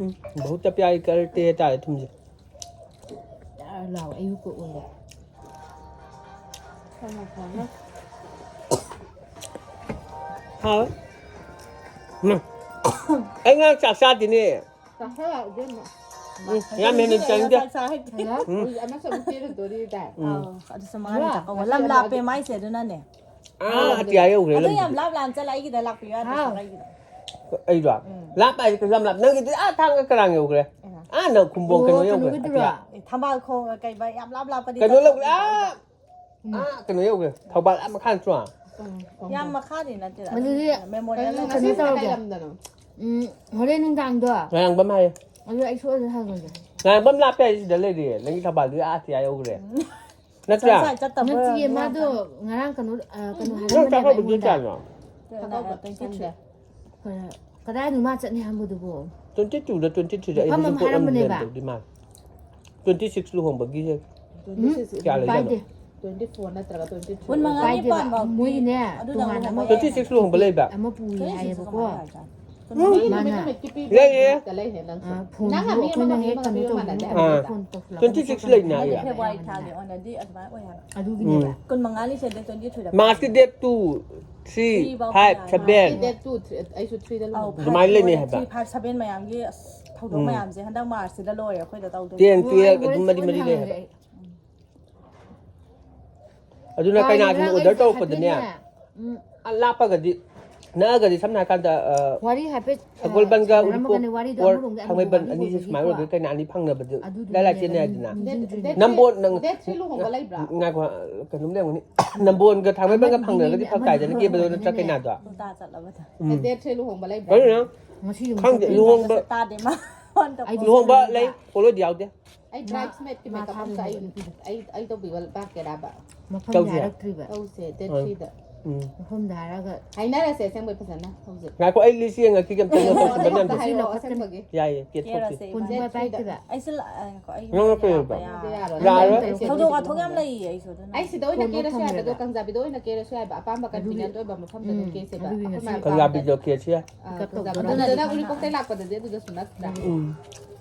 ꯎꯝ, ꯕꯍꯨꯠꯇ ꯄ꯭ꯌꯥꯔꯤ ꯀꯔꯇꯦ ꯍꯥꯏꯇꯥꯔꯦ ꯊꯨꯝꯁꯦ꯫ ꯌꯥꯔ ꯂꯥꯎ, ꯑꯌꯨꯛꯀ ꯑꯣꯏꯔꯦ꯫ ꯍꯥꯎ꯫ ꯎꯝ꯫ ꯑꯩ ꯉꯔꯥꯡ ꯆꯥꯛ ꯆꯥꯗꯦꯅꯦ꯫ ꯆꯥꯁꯜꯂꯛꯑꯣ ꯏꯕꯦꯝꯃ꯫ ꯎꯝ, ꯌꯥꯝ ꯍꯦꯟꯅ ꯆꯪꯗꯦ꯫ ꯆꯥꯛ ꯆꯥ ꯍꯩꯇꯦ꯫ ꯎꯝ꯫ ꯑꯃꯁꯨ ꯑꯃꯨꯛ ꯆꯦꯜꯂꯨꯗꯣꯔꯤ ꯇꯥꯏ꯫ ꯎꯝ꯫ ꯑꯥꯎ, ꯑꯗꯨꯁꯨ ꯃꯉꯥꯅꯤ ꯆꯥꯛꯀꯧꯕ꯫ ꯂꯝ ꯂꯥꯞꯄꯦ ꯃꯥꯏꯁꯦ ꯑꯗꯨꯅꯅꯦ꯫ ꯑꯥ, ꯑꯇꯤꯌꯥ ꯌꯧꯈ꯭ꯔꯦ ꯑꯗꯣ ꯂꯝꯕꯤꯗꯤ꯫ ꯌꯥꯝ ꯂꯥꯞ ꯂꯥꯞꯅ ꯆꯠꯂ ꯑꯩꯒꯤꯗ ꯂꯥꯛꯄꯤꯌꯨ ꯌꯥꯗ꯭ꯔꯣ? ꯍꯥꯎ꯫ ꯁꯣꯝ ꯑꯩꯒꯤꯗ꯫ ꯑꯩꯗꯣ? ꯎꯝ꯫ ꯂꯥꯞꯄ ꯍꯥꯏꯁꯦ ꯀꯩꯁꯨ ꯌꯥꯝ ꯂꯥꯞ-, ꯅꯪꯒꯤꯗꯤ ꯑꯥ ꯊꯥꯡꯒ ꯀꯔꯥꯡ ꯌꯧꯈ꯭ꯔꯦ꯫ ꯑꯥ꯫ ꯑꯥ, ꯅꯪ ꯈꯨꯝꯕꯣꯡ ꯑꯣ, ꯀꯩꯅꯣ ꯌꯧꯈ꯭ꯔꯦ, ꯀꯩꯅꯣꯒꯤꯗꯨꯔꯣ? ꯑꯇꯤꯌꯥ꯫ ꯑꯦ, ꯊꯝꯕꯥꯜ ꯈꯣꯡ ꯀꯩꯕ ꯌꯥꯝ ꯂꯥꯞ ꯂꯥꯞꯄꯗꯤ ꯀꯩꯅꯣ ꯂꯧꯈ꯭ꯔꯦ, ꯆꯠꯇꯕꯅꯤꯗ ꯑꯥ! ꯑꯩꯗꯣ꯫ ꯎꯝ꯫ ꯑꯥ, ꯀꯩꯅꯣ ꯌꯧꯈ꯭ꯔꯦ, ꯊꯧꯕꯥꯜ ꯑꯥ ꯃꯈꯥ ꯅꯠꯇ꯭ꯔꯣ? ꯎꯝ, ꯎꯝ꯫ ꯌꯥꯝ ꯃꯈꯥꯗꯤ ꯅꯠꯇꯦꯗ, ꯑꯗꯨꯝ ꯑꯗꯨꯗꯤ ꯃꯦꯃꯣꯔꯤꯌꯦꯜ ꯀꯩꯅꯣ, ꯑꯣꯏꯅ꯫ ꯀꯩꯅꯣ ꯇꯧꯔꯒꯦ꯫ ꯎꯝ, ꯍꯣꯔꯦꯟ ꯅꯨꯡꯗꯥꯡꯗꯣ ꯉꯥꯏꯔꯥꯡꯕꯝ ꯍꯥꯏꯌꯦ꯫ ꯑꯗꯨ ꯑꯩ ꯁꯣꯏꯗꯅ ꯍꯪꯉꯒꯦ꯫ ꯉꯥꯏꯔꯥꯡꯕꯝ ꯂꯥꯞꯄꯦ ꯍꯥꯏꯁꯦ ꯁꯤꯗ ꯂꯩꯔꯦ, ꯅꯪꯒꯤ ꯊꯧꯕꯥꯜꯗꯨꯗꯤ ꯑꯥ ꯑꯇꯤꯌꯥ ꯌꯧꯈ꯭ꯔꯦ꯫ ꯎꯝ꯫ ꯅꯠꯇ꯭ꯔꯥ? ꯉꯁꯥꯏ ꯆꯠꯇꯕ ꯅꯠꯇꯤꯌꯦ, ꯑꯣꯏꯔꯝꯅꯤ ꯃꯥꯗꯣ ꯌꯥꯝ ꯀꯟꯅ꯫ ꯉꯔꯥꯡ ꯀꯩꯅꯣ, ꯑ, ꯀꯩꯅꯣ ꯅꯪ ꯍꯥꯏꯔꯝꯕꯅꯦꯕ ꯆꯥꯛꯀꯧꯕꯗꯨ ꯑꯩꯉꯣꯟꯗ꯫ ꯀꯌꯥꯅꯣ? ꯀꯩꯅꯣ, ꯇ꯭ꯋꯦꯟꯇꯤ ꯊ꯭ꯔꯤ꯫ ꯀꯩꯅꯣ, ꯀꯗꯥꯏꯅꯣ ꯃꯥ ꯆꯠꯅꯤ ꯍꯥꯏꯕꯗꯨꯕꯣ? ꯇ꯭ꯋꯦꯟꯇꯤ ꯇꯨꯗ, ꯇ꯭ꯋꯦꯟꯇꯤ ꯊ꯭ꯔꯤꯗ ꯑꯩ ꯃꯐꯝ ꯑꯃ ꯍꯦꯂꯤꯀꯣꯞꯇꯔ ꯑꯃꯨꯛ ꯍꯥꯏꯔꯝꯕꯅꯦꯕ꯫ ꯂꯩꯔꯝꯗꯧꯗꯤ ꯃꯥꯜꯂꯦ꯫ Twenty six ꯂꯨꯍꯣꯡꯕꯒꯤꯁꯦ꯫ ꯎꯝ, ꯀꯌꯥ ꯂꯩꯖꯥꯠꯅꯣ? ꯄꯥꯏꯗꯦ꯫ ꯇ꯭ꯋꯦꯟꯇꯤ ꯐꯣꯔ ꯅꯠꯇ꯭ꯔꯒ ꯇ꯭ꯋꯦꯟꯇꯤ ꯊ꯭ꯔꯤ꯫ ꯀꯨꯟ ꯃꯉꯥꯅꯤ ꯄꯥꯏꯗꯦꯕ꯫ ꯄꯥꯟꯕ ꯃꯣꯏꯒꯤꯅꯦ, ꯑꯗꯨꯅ ꯇꯣꯉꯥꯟꯅ ꯑꯃ ꯂꯨꯍꯣꯡꯕ ꯇ꯭ꯋꯦꯟꯇꯤ ꯁꯤꯛꯁ ꯂꯨꯍꯣꯡꯕ ꯂꯩꯕ? ꯑꯃ ꯄꯨꯏ ꯀꯩꯅꯣ ꯁꯤꯁꯦ ꯍꯥꯏꯌꯦꯕꯀꯣ꯫ ꯀꯃꯥꯏꯅ ꯍꯥꯏꯔꯤꯖꯥꯠꯅꯣ? ꯃꯥꯅ ꯅꯨꯃꯤꯠ ꯅꯨꯃꯤꯠꯀꯤ ꯄꯤꯕ ꯂꯩꯌꯦ꯫ ꯅꯨꯃꯤꯠꯇ ꯂꯩꯍꯦ ꯅꯪꯁꯨ꯫ ꯑ, ꯐꯣꯟꯁꯨ ꯅꯪ ꯑꯃ ꯑꯩꯈꯣꯏꯅ ꯑꯃ ꯍꯦꯛ ꯄꯤꯕ ꯀꯩꯅꯣ ꯃꯥꯟꯅꯗꯦ ꯇꯧꯕꯗꯣ, ꯍꯥꯏꯕ꯫ ꯐꯣꯟ ꯇꯧꯁꯤꯜꯂꯛꯄꯗꯣ ꯍꯥꯏꯗꯤ ꯐꯦꯕ꯭ꯔꯨꯋꯥꯔꯤ ꯊꯥꯒꯤ ꯑꯣꯏꯅꯗꯤ ꯑꯗꯨꯃꯥꯏꯅ ꯑꯣꯏ ꯍꯥꯏꯕ꯫ ꯑꯗꯨꯒꯤꯅꯦꯕ꯫ ꯎꯝ꯫ ꯀꯨꯟ ꯃꯉꯥꯅꯤ ꯁꯦ ꯗꯦꯠ ꯇ꯭ꯋꯦꯟꯇꯤ ꯊ꯭ꯔꯤꯗ ꯃꯥꯔꯁꯀꯤ ꯄꯥꯟꯕꯅꯦ꯫ ꯗꯦꯠ ꯇꯨ, ꯊ꯭ꯔꯤ, ꯊ꯭ꯔꯤ ꯐꯥꯎ ꯐꯥꯏꯚ, ꯌꯥꯏ꯫ ꯁꯚꯦꯟ꯫ ꯃꯥꯔꯁꯀꯤ ꯗꯦꯠ ꯇꯨ, ꯊ꯭ꯔꯤ, ꯑꯩꯁꯨ ꯊ꯭ꯔꯤꯗ ꯑꯧ, ꯂꯨꯍꯣꯡꯕ꯫ ꯑꯗꯨꯃꯥꯏꯅ ꯂꯩꯅꯩ ꯍꯥꯏꯕ꯫ ꯊ꯭ꯔꯤ, ꯐꯥꯏꯚ, ꯁꯚꯦꯟ ꯃꯌꯥꯝꯒꯤ ꯑꯁ ꯊꯧꯗꯣꯛ ꯎꯝ꯫ ꯃꯌꯥꯝꯁꯦ ꯍꯟꯗꯛ ꯃꯥꯔꯁꯁꯤꯗ ꯂꯣꯏꯔꯦ ꯑꯩꯈꯣꯏꯗ ꯇꯧꯗꯣꯏꯁꯦ꯫ ꯇꯦꯟ, ꯑꯣ, ꯑꯩ ꯇꯨꯌꯦꯜꯞ ꯑꯗꯨꯝ ꯍꯣꯔꯦꯟ ꯃꯔꯤ ꯃꯔꯤ ꯂꯩ ꯍꯪꯉꯒꯦ ꯍꯥꯏꯕ꯫ ꯑꯩ꯫ ꯑꯗꯨꯅ ꯀꯥꯎꯔꯦ, ꯀꯩꯅꯥꯁꯤꯅ ꯉꯔꯥꯡ ꯑꯣꯔꯗꯔ ꯑꯩ ꯇꯧꯔꯛꯄꯗꯅꯦ, ꯍꯥꯏꯐꯦꯠꯅꯦ꯫ ꯎꯝ꯫ ꯑ, ꯂꯥꯞꯄꯒꯗꯤ, ꯅꯛꯑꯒꯗꯤ ꯁꯝꯅ ꯍꯥꯏꯔꯀꯥꯟꯗ, ꯑ, ꯋꯥꯔꯤ ꯍꯥꯏꯐꯦꯠ, ꯑ, ꯁꯒꯣꯜꯕꯟꯒ ꯎꯔꯤꯄꯣꯛ ꯁꯥꯟꯅꯔꯝꯃꯒꯅꯦ, ꯋꯥꯔꯤꯗꯣ or ꯑꯃꯔꯣꯝꯗ ꯑꯃꯨꯛ ꯊꯥꯡꯃꯩꯕꯟ ꯑꯅꯤꯁꯦ ꯁꯨꯃꯥꯏꯅ ꯑꯣꯏꯕꯒꯤꯀꯣ꯫ ꯑꯣꯏꯕ ꯀꯩꯅꯥ ꯑꯅꯤ ꯐꯪꯅꯕꯗꯨ ꯑꯗꯨꯗꯨꯅꯦꯕ ꯏꯂꯥꯏ ꯂꯥꯏ ꯆꯦꯟꯅꯩ ꯅꯤꯡ-, ꯍꯥꯏꯗꯅ꯫ ꯅꯤꯡꯁꯤꯡꯗ꯭ꯔꯤꯗꯣ꯫ ꯗꯦꯠ, ꯅꯝꯕꯣꯜ ꯅꯪ ꯗꯦꯠ ꯊ꯭ꯔꯤ ꯂꯨꯍꯣꯡꯕ ꯂꯩꯕ꯭ꯔꯥ? ꯉꯥꯏꯈꯣ, ꯀꯩꯅꯣꯝ ꯂꯩꯔꯝꯒꯅꯤ꯫ ꯅꯝꯕꯣꯜꯒ ꯊꯥꯡꯃꯩꯕꯟꯒ ꯑꯃꯗꯨꯗꯤ ꯐꯪꯅꯔꯒꯗꯤ ꯐꯔꯛ ꯑꯃꯗꯨꯗꯤ ꯇꯥꯏꯗꯅ ꯀꯦꯕꯗꯣ ꯅꯠꯇ꯭ꯔ ꯑꯃꯗꯨꯅꯦ꯫ ꯀꯩꯅꯥꯗꯣ꯫ ꯎꯜꯇꯥ ꯆꯠꯂꯕꯗ꯫ ꯎꯝ꯫ ꯗꯦꯠ ꯊ꯭ꯔꯤ ꯂꯨꯍꯣꯡꯕ ꯂꯩꯕ꯭ꯔꯥ? ꯀꯩꯅꯣ? ꯉꯁꯤꯒꯤ ꯈꯪꯗꯦ, ꯃꯁꯛ ꯂꯨꯍꯣꯡꯕ ꯇꯥꯗꯦ ꯃꯥ꯫ ꯑꯩꯗꯤ ꯂꯨꯍꯣꯡꯕ ꯆꯠꯂꯅꯤꯕ꯫ ꯂꯩ, ꯄꯣꯠꯂꯣꯏꯗꯤ ꯌꯥꯎꯗꯦ꯫ ꯑꯩ ꯃꯥ, bridesmaidꯀꯤ ꯃꯥ makeupꯇꯨ ꯊꯥꯗꯣꯏꯅꯦ ꯑꯩ, ꯅꯨꯄꯤꯗꯣ꯫ ꯑꯩ, ꯑꯩ ꯇꯧꯕꯤꯕ ꯂꯥꯛꯀꯦꯔꯥꯕ? ꯃꯐꯝ ꯇꯧꯁꯦ꯫ ꯌꯥꯔꯛꯇ꯭ꯔꯤꯕ꯫ ꯇꯧꯁꯦ, date ꯍꯣꯏ꯫ threeꯗ꯫ ꯎꯝ꯫ ꯃꯐꯝꯗ ꯍꯥꯏꯔꯒ ꯍꯥꯏꯅꯔꯁꯦ ꯑꯁꯦꯡꯕꯩ ꯐꯖꯅ ꯍꯧꯖꯤꯛ꯫ ꯉꯥꯏꯈꯣ, ꯑꯩ ꯂꯤꯁ ꯌꯦꯡꯉꯛꯈꯤꯒꯦ ꯑꯝꯇ, ꯅꯪ ꯇꯧꯁꯤꯟꯕ ꯃꯌꯥꯝꯗꯣ꯫ ꯍꯥꯏꯔꯛꯑꯣ, ꯑꯁꯦꯡꯕꯒꯤ꯫ ꯌꯥꯏꯌꯦ, ꯀꯦꯊꯣꯛꯁꯤ꯫ ꯀꯦꯔꯁꯦ ꯀꯨꯟ ꯏꯕꯥꯅꯤ꯫ ꯄꯥꯏ ꯄꯥꯏꯔꯛꯈꯤꯕ꯫ ꯑꯩꯁꯨ ꯂꯥ-, ꯑ, ꯉꯥꯏꯈꯣ, ꯑꯩ ꯅꯪ ꯂꯣꯏ ꯀꯩꯗꯧꯕ? ꯌꯥꯔꯣꯏ꯫ ꯌꯥꯔꯣꯏ꯫ ꯊꯧꯗꯣꯛ ꯋꯥꯊꯣꯛ ꯌꯥꯝ ꯂꯩꯌꯦ ꯑꯩꯁꯨ, ꯑꯗꯨꯅ꯫ ꯑꯩ ꯁꯤꯗ ꯑꯣꯏꯅ ꯀꯣꯟꯗꯣ ꯀꯦꯔꯁꯨ ꯌꯥꯏꯕ, ꯑꯗꯣ ꯊꯝꯃꯦꯕ꯫ ꯀꯪꯖꯥꯕꯤꯗ ꯑꯣꯏꯅ ꯀꯦꯔꯁꯨ ꯌꯥꯏꯕ, ꯑꯄꯥꯝꯕ ꯑꯗꯨꯒꯤ, convenient ꯑꯣꯏꯕ ꯃꯐꯝꯗ ꯑꯗꯨꯝ ꯎꯝ, ꯀꯦꯁꯦꯕ꯫ ꯑꯗꯨꯒꯤ ꯑꯩꯈꯣꯏ ꯉꯁꯤ ꯃꯥꯅ ꯀꯪꯖꯥꯕꯤꯗꯣ ꯄꯥꯝꯕꯗ꯫ ꯀꯦꯁꯤ ꯌꯥꯏ꯫ ꯑꯥ, ꯄꯤꯛ ꯑꯞ ꯀꯪꯖꯥꯕꯤꯗ꯫ ꯇꯧꯕꯗꯣ ꯑꯗꯨꯗ ꯅꯪ ꯅꯪ ꯎꯔꯤꯄꯣꯛꯇꯩ ꯂꯥꯛꯄꯗꯗꯤ ꯑꯗꯨꯗꯁꯨ ꯅꯠꯇ꯭ꯔꯥ? ꯎꯝ꯫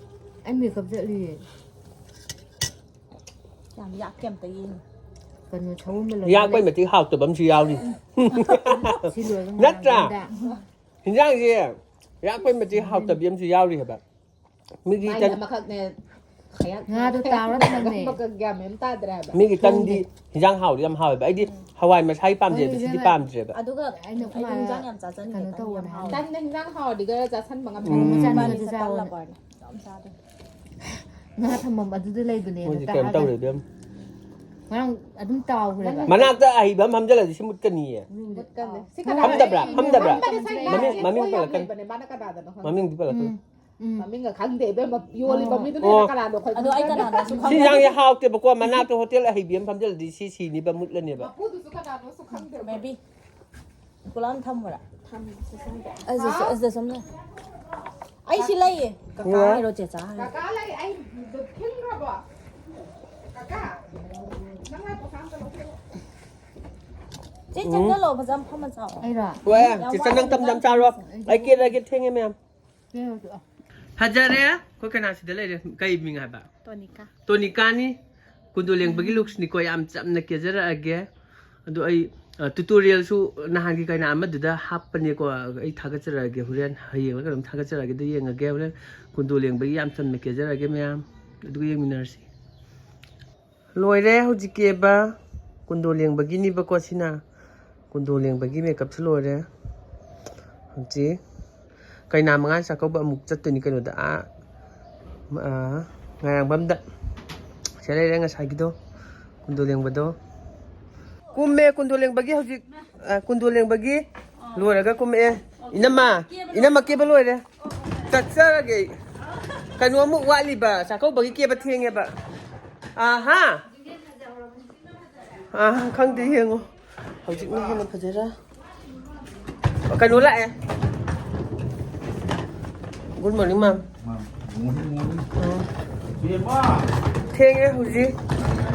ꯑꯩ ꯃꯦꯀꯞ ꯆꯠꯂꯤꯌꯦ꯫ ꯌꯥꯝ ꯌꯥꯛꯀꯦ ꯑꯝꯇ ꯌꯦꯡꯉꯨ꯫ ꯀꯩꯅꯣ, ꯁꯑꯣꯝꯕ ꯂꯩ ꯌꯥꯛꯄꯩ ꯃꯇꯤꯛ ꯍꯥꯎꯇꯕ ꯑꯃꯁꯨ ꯌꯥꯎꯔꯤ꯫ ꯁꯤ ꯂꯣꯏꯔꯒ ꯅꯠꯇ꯭ꯔꯥ? ꯉꯥꯡꯗꯣꯏꯗ꯫ ꯍꯤꯟꯖꯥꯡꯁꯦ ꯌꯥꯛꯄꯩ ꯃꯇꯤꯛ ꯍꯥꯎꯇꯕꯤ ꯑꯃꯁꯨ ꯌꯥꯎꯔꯤ ꯍꯥꯏꯕ꯫ ꯃꯤꯒꯤ ꯃꯥꯏꯅ ꯇꯟ-, ꯑꯃꯈꯛꯅꯦ ꯈꯌꯥꯛ-, ꯉꯥꯗꯣ ꯇꯥꯎꯔ ꯊꯝꯃꯦ꯫ ꯑꯃꯈꯛ ꯒ꯭ꯌꯥꯟ ꯃꯦꯟ ꯇꯥꯗ꯭ꯔꯦ ꯍꯥꯏꯕ꯫ ꯃꯤꯒꯤ ꯇꯟꯗꯤ ꯊꯣꯡꯗꯦ꯫ ꯍꯤꯟꯖꯥꯡ ꯍꯥꯎꯔꯗꯤ ꯌꯥꯝ ꯍꯥꯎꯋꯦꯕ꯫ ꯑꯩꯗꯤ ꯍꯋꯥꯏ ꯃꯁꯥꯏ ꯄꯥꯝꯖꯩꯕ, ꯍꯣꯏ, ꯁꯤꯗꯤ ꯏꯕꯦꯝꯃ꯫ ꯄꯥꯝꯗ꯭ꯔꯦꯕ꯫ ꯑꯗꯨꯒ ꯑꯩꯅ ꯑꯩꯈꯣꯏ ꯑꯩ ꯃꯥꯅ ꯍꯤꯟꯖꯥꯡ ꯌꯥꯝ ꯆꯥꯖꯅꯤꯡꯉꯦ, ꯀꯩꯅꯣ ꯇꯟ ꯌꯥꯝ ꯇꯧꯕꯅꯦ ꯍꯥꯎꯋꯦ꯫ ꯍꯥꯏꯕ꯫ ꯇꯟꯗ ꯍꯤꯟꯖꯥꯡ ꯍꯥꯎꯔꯗꯤꯒ ꯆꯥꯁꯟꯕ ꯉꯝꯗꯦ꯫ ꯎꯝ꯫ ꯏꯕꯥꯅꯤ ꯏꯕꯥꯅꯤꯁꯦ ꯆꯠꯄ ꯇꯟ ꯂꯕꯔꯅꯦ꯫ ꯌꯥꯝ ꯆꯥꯗꯦ꯫ ꯉꯥ ꯊꯝꯐꯝ ꯑꯗꯨꯗ ꯂꯩꯕꯅꯦ, ꯑꯗꯨ ꯃꯣꯏꯁꯦ ꯀꯩꯅꯣ ꯇꯥꯔꯒ꯫ ꯇꯧꯔꯦ, ꯏꯕꯦꯝ꯫ ꯉꯔꯥꯡ ꯑꯗꯨꯝ ꯇꯥꯎꯈ꯭ꯔꯦꯕ꯫ ꯃꯅꯥꯛꯇ ꯑꯍꯩꯕ ꯑꯃ ꯐꯝꯖꯜꯂꯗꯤ ꯁꯤ ꯃꯨꯠꯀꯅꯤꯌꯦ꯫ ꯃꯨꯠꯀꯅꯤ꯫ ꯁꯤ ꯀꯅꯥ ꯐꯝꯗꯕ꯭ꯔꯥ? ꯂꯩ? ꯐꯝꯗꯕ꯭ꯔꯥ? ꯐꯝꯕꯗꯤ ꯁꯥꯏ ꯃꯃꯤꯡ, ꯉꯥꯏ ꯃꯃꯤꯡ ꯁꯤ ꯄꯜꯂꯛꯀꯅꯨ꯫ ꯂꯩꯕꯅꯦ, ꯃꯥꯅ ꯀꯅꯥꯗꯅꯣ ꯈꯪꯗꯦ꯫ ꯃꯃꯤꯡꯗꯤ ꯄꯜꯂꯛꯀꯅꯨ꯫ ꯎꯝ, ꯎꯝ꯫ ꯃꯃꯤꯡꯒ ꯈꯪꯗꯦ, ꯏꯕꯦꯝꯃ꯫ ꯌꯣꯜꯂꯤꯕ ꯑꯣ꯫ ꯃꯤꯗꯨꯅ ꯑꯣ꯫ ꯀꯅꯥꯅꯣ ꯈꯪꯗꯦ꯫ ꯑꯗꯣ ꯑꯩ ꯀꯅꯥꯅꯣꯁꯨ ꯁꯤ ꯈꯪꯗꯦ꯫ ꯏꯟꯖꯥꯡꯁꯦ ꯍꯥꯎꯇꯦꯕꯀꯣ, ꯃꯅꯥꯛꯇ ꯍꯣꯇꯦꯜ ꯑꯍꯩꯕꯤ ꯑꯃ ꯐꯝꯖꯜꯂꯗꯤ ꯁꯤ ꯁꯤꯅꯤꯕ, ꯃꯨꯠꯂꯅꯦꯕ꯫ ꯃꯄꯨꯗꯨꯁꯨ ꯀꯅꯥꯅꯣꯁꯨ ꯈꯪꯗꯦ꯫ ꯕꯦꯕꯤ꯫ ꯄꯨꯂꯞ ꯑꯃ ꯊꯝꯃꯨꯔꯥ? ꯊꯝꯃꯦ, ꯁꯤ ꯁꯝꯗ꯫ ꯑꯁꯤꯗꯁꯨ, ꯍꯥꯎ? ꯑꯁꯤꯗꯁꯨ ꯑꯃ ꯂꯩ꯫ ꯑꯩ ꯁꯤ ꯂꯩꯌꯦ꯫ ꯀꯀꯥ ꯍꯥꯏꯔꯣ, ꯆꯦꯆꯥ ꯍꯥꯏꯔꯣ? ꯀꯀꯥ ꯂꯩ, ꯑꯩ ꯊꯤꯟꯈ꯭ꯔꯕꯣ? ꯀꯀꯥ, ꯅꯪ ꯂꯥꯛꯄ ꯀꯥꯟꯗ ꯂꯧꯊꯣꯛꯑꯣ꯫ ꯆꯦ, ꯎꯝ꯫ ꯆꯪꯁꯜꯂꯣ, ꯐꯖꯅ ꯐꯝꯃ ꯆꯥꯎ꯫ ꯑꯩꯔꯣ? ꯍꯣꯏ, ꯌꯥꯝ ꯆꯦꯆꯥ, ꯅꯪ ꯋꯥꯠꯂꯤꯕ ꯇꯝ ꯇꯝ ꯆꯥꯔꯣ꯫ ꯑꯩ ꯀꯦꯔꯒꯦ, ꯊꯦꯡꯉꯦ ꯃꯌꯥꯝ꯫ ꯀꯦꯔꯣ ꯇꯣꯛꯑꯣ꯫ ꯐꯖꯔꯦ꯫ ꯑꯩꯈꯣꯏ ꯀꯅꯥ ꯁꯤꯗ ꯂꯩꯔꯦ? ꯀꯩ ꯃꯤꯡ ꯍꯥꯏꯕ? ꯇꯣꯅꯤꯀꯥ꯫ ꯇꯣꯅꯤꯀꯥꯅꯤ꯫ ꯀꯨꯟꯗꯣ ꯂꯦꯡꯕꯒꯤ ꯎꯝ꯫ Looksꯅꯤꯀꯣ, ꯌꯥꯝ ꯆꯝꯅ ꯀꯦꯖꯔꯛꯑꯒꯦ꯫ ꯑꯗꯣ ꯑꯩ, ꯑ, tutorialꯁꯨ ꯅꯍꯥꯟꯒꯤ ꯀꯩꯅꯥ ꯑꯃꯗꯨꯗ ꯍꯥꯞꯄꯅꯦꯀꯣ꯫ ꯑꯩ ꯊꯥꯒꯠꯆꯔꯛꯑꯒꯦ ꯍꯣꯔꯦꯟ, ꯍꯌꯦꯡꯂ ꯀꯩꯅꯣꯝ ꯊꯥꯒꯠꯆꯔꯛꯑꯒꯦ, ꯑꯗꯨ ꯌꯦꯡꯉꯒꯦ ꯍꯣꯔꯦꯟ꯫ ꯀꯨꯟꯗꯣ ꯂꯦꯡꯕꯒꯤ ꯌꯥꯝ ꯆꯝꯅ ꯀꯦꯖꯔꯛꯑꯒꯦ ꯃꯌꯥꯝ, ꯑꯗꯨꯒ ꯌꯦꯡꯃꯤꯟꯅꯔꯁꯤ꯫ ꯂꯣꯏꯔꯦ ꯍꯧꯖꯤꯛ ꯀꯦꯕ꯫ ꯀꯨꯟꯗꯣ ꯂꯦꯡꯕꯒꯤꯅꯤꯕꯀꯣ ꯁꯤꯅ꯫ ꯀꯨꯟꯗꯣ ꯂꯦꯡꯕꯒꯤ makeupꯁꯨ ꯂꯣꯏꯔꯦ꯫ ꯍꯧꯖꯤꯛ ꯀꯩꯅꯥ ꯃꯉꯥ ꯆꯥꯛꯀꯧꯕ ꯑꯃꯨꯛ ꯆꯠꯇꯣꯏꯅꯤ ꯀꯩꯅꯣꯗ, ꯑꯥ, ꯑꯥ, ꯉꯥꯏꯔꯥꯡꯕꯝꯗ꯫ ꯁꯤꯗ ꯂꯩꯔꯦ ꯉꯁꯥꯏꯒꯤꯗꯣ, ꯀꯨꯟꯗꯣ ꯂꯦꯡꯕꯗꯣ꯫ ꯀꯨꯝꯃꯦ ꯀꯨꯟꯗꯣ ꯂꯦꯡꯕꯒꯤ ꯍꯧꯖꯤꯛ, ꯑꯥ, ꯀꯨꯟꯗꯣ ꯂꯦꯡꯕꯒꯤ ꯂꯣꯏꯔꯒ ꯀꯨꯝꯃꯛꯑꯦ꯫ ꯏꯅꯝꯃ, ꯏꯅꯝꯃ ꯀꯦꯕ ꯂꯣꯏꯔꯦ꯫ ꯆꯠꯆꯔꯒꯦ ꯑꯩ꯫ ꯀꯩꯅꯣꯃꯨꯛ ꯋꯥꯠꯂꯤꯕ, ꯆꯥꯛꯀꯧꯕꯒꯤ ꯀꯦꯕ ꯊꯦꯡꯉꯦꯕ꯫ ꯑꯥ, ꯍꯥ? ꯑꯥ, ꯈꯪꯗꯦ, ꯌꯦꯡꯉꯣ꯫ ꯍꯧꯖꯤꯛꯅ ꯍꯦꯟꯅ ꯐꯖꯔꯦ꯫ ꯀꯩꯅꯣ ꯂꯥꯛꯑꯦ꯫ Good morning, ma'am. ꯊꯦꯡꯉꯦ ꯍꯧꯖꯤꯛ꯫